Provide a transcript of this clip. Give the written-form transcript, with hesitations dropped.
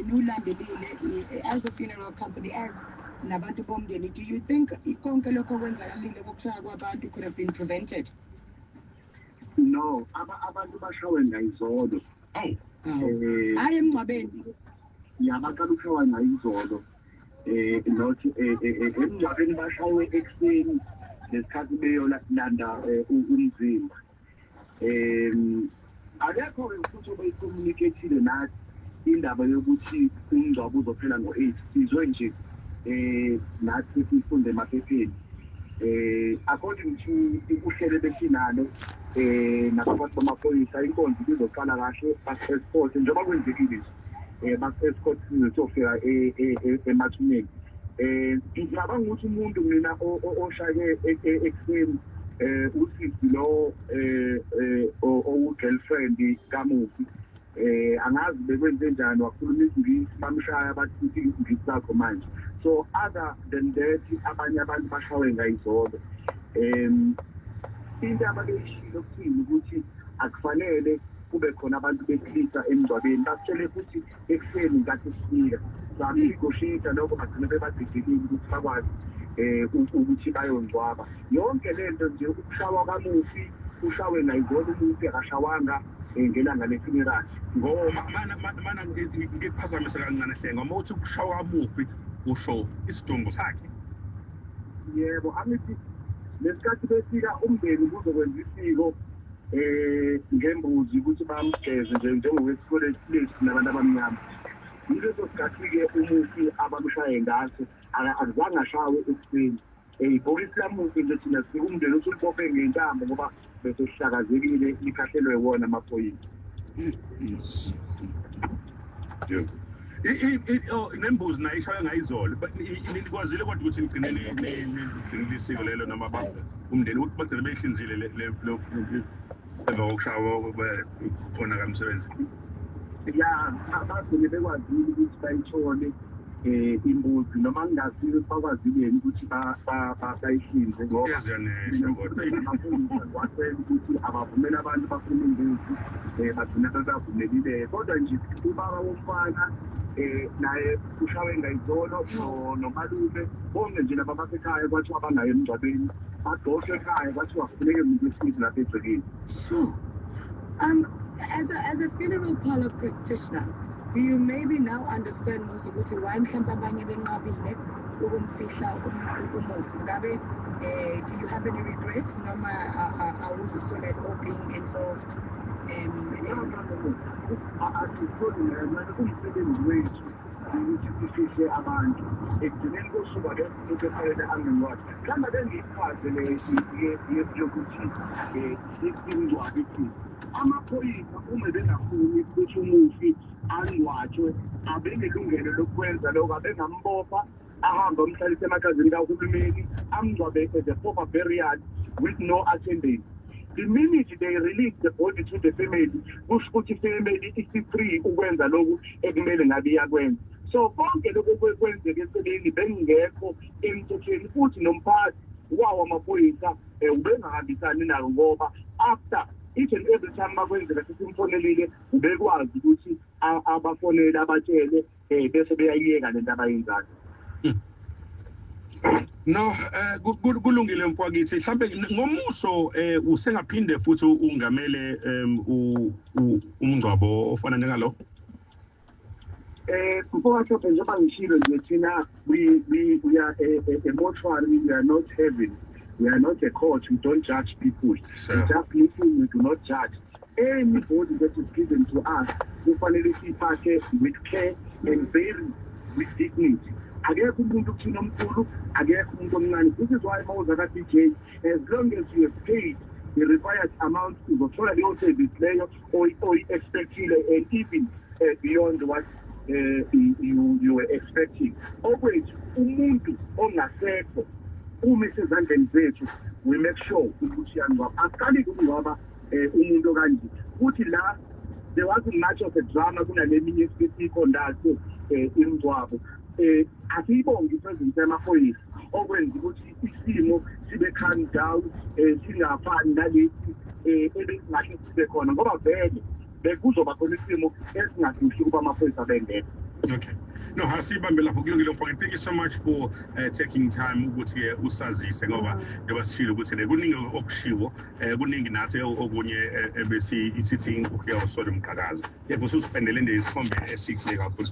Beniwulandelile as a funeral company, as nabantu bomndeni, do you think konke lokho okwenzakalile kokushaya kwabantu could have been prevented? No, abantu bashawe ngayizolo. Awu. Hayi, emngcwabeni. Ya, baqala ukushawa ngayizolo, not emngcwabeni. Bashawe ekuseni ngesikhathi beyolanda umzimba. Akekho-ke futhi obeyi-communicate-ile nathi indaba yokuthi umngcwabo uzophela ngo-8. Sizwe nje nathi sesifunde emaphepheni. According to uhlelo besinalo nabaphathi bamaphoyisa, inkonzo ibizoqala kahle, basi-escort njengoba kwenzekile nje, basi-escort size siyofika emathuneni. Ngicabanga ukuthi umuntu mina oshake ekuseni, usisi lo owu-girlfriend kamufi. Angazi bekwenze njani, wakhuluma isiNgisi, bamshaya, bathi isiNgisi sakho manje. So other than that, abanye abantu bashawe ngayizolo. Into ababeyishilo kuthini ukuthi akufanele kube khona abantu besilisa emngcwabeni. Basitshele futhi ekuseni nkathi sifika, saku-negotiate lokho, bagcine bebadidelile ukuthi bakwazi ukuthi bayongcwaba. Yonke lento nje, ukushawa kamufi, ushawe ngayizolo umufi, akashawanga ngelanga le-funeral ngoba Mana, ngikuphazamise kancane, Hlenga. Uma uthi ukushawa kamufi, usho isidumbu sakhe? Yebo, angithi lesikhathi befika umndeni kuzokwenza isiko ngembuzi ukuthi bamgeze nje njengokwesiko lethu nabantu abamnyama. Yileso sikhathi-ke umufi abamshaye ngaso. Akuzange ashawe ekuseni. Ibhokisi lamufi nje, thina sifika umndeni usulibophe ngentambo ngoba bese sihlakazekile, likhahlelwe wona amaphoyisa. Yebo. Oh, nembuzi nayo ishaywe ngayizolo. But nikwazile kodwa ukuthi nigcine nigcinile isiko lelo, noma umndeni ukuthi bagcine beyihlinzile emva kokushawa khona kamsebenzi? Ya, bagcine bekwazile ukuthi bayithole imbuzi, noma ngingazi ukuthi bakwazile yini ukuthi bayihlinze ngoba Eziyanesho kodwa. Amaphoyisa wacela ukuthi abavumele abantu bafune imbuzi, bagcine bebavumelile. Kodwa nje ubaba womfana naye ushawe ngayizolo, nomalume, bonke nje laba basekhaya kwathiwa bangayi emngcwabeni, badoshwe ekhaya, kwathiwa kufuneke umuntu wesilisa lapha egcekeni. Sure. As a funeral parlor practitioner, do you maybe now understand Muzi ukuthi why mhlawumbe abanye benqabile ukumfihla umufi? Ngabe do you have any regrets noma awuzisole at all being involved? No, no, no, no. Asitholi manje, kumsebenzi wethu ukuthi sifihle abantu. Ekugcineni kosuku akekho umuntu efanele angengcwabi. Mhlawumbe ake ngiyichaze le yokuthi ingcwabi ithini. Amaphoyisa, uma bengafuni ukuthi umufi angcwatshwe, abenelungelo lokwenza lokho, abengambopha, ahambe amhlalise emakhazeni kahulumeni, amngcwabe as a proper burial with no attendance. The minute they release the body to the family, kusho ukuthi ifamily isi-free ukwenza lokhu ekumele ngabe iyakwenza. So konke lokhu kwenzeka eceleni bengekho emthethweni, futhi nomphathi wawo amaphoyisa ubengahambisani nayo, ngoba after each and every time makwenzeka sesimfonelile, ubekwazi ukuthi abafonele, abatshele, bese beyayiyeka lento abayenzayo. No, kulungile mfwakithi. Mhlambe ngomuso usengaphinde futhi ungamele umngcwabo ofana njengalo? Mfowethu, njengoba ngishilo nje, thina we are a mortuary, we are not heaven, we are not a court, we don't judge people. Sir. We just listen, we do not judge. Anybody that is given to us, kufanele siyiphathe with care and bury with dignity. Akekho umuntu kuthina omkhulu, akekho umuntu omncane. This is why mawuza ka-DJ, as long as you have paid the required amount, uzothola leyo service leyo oyi-expectile and even beyond what you were expecting. Okwethu, umuntu ongasekho uma esezandleni zethu, we make sure ukuthi uyangcwaba. Asiqali ukungcwaba umuntu okanje futhi la. There wasn't much of a drama kunale minye esiyi-conduct imingcwabo. Asiyibonge i-presence yamaphoyisa okwenza ukuthi isimo sibe calm down, singafani nalesi ebesingahle sibe khona, ngoba vele bekuzoba khona isimo esingasihle ukuba amaphoyisa bengekho. Okay. No, asibambe lapho, kulungile mfowethu. Thank you so much for taking time ukuthi usazise, ngoba njengoba sishilo ukuthi kuningi okushiwo, kuningi nathi okunye ebesi isithi inkukhu yawusole umqhakazo. Yebo, ususipendele nje isithombe esihle kakhulu.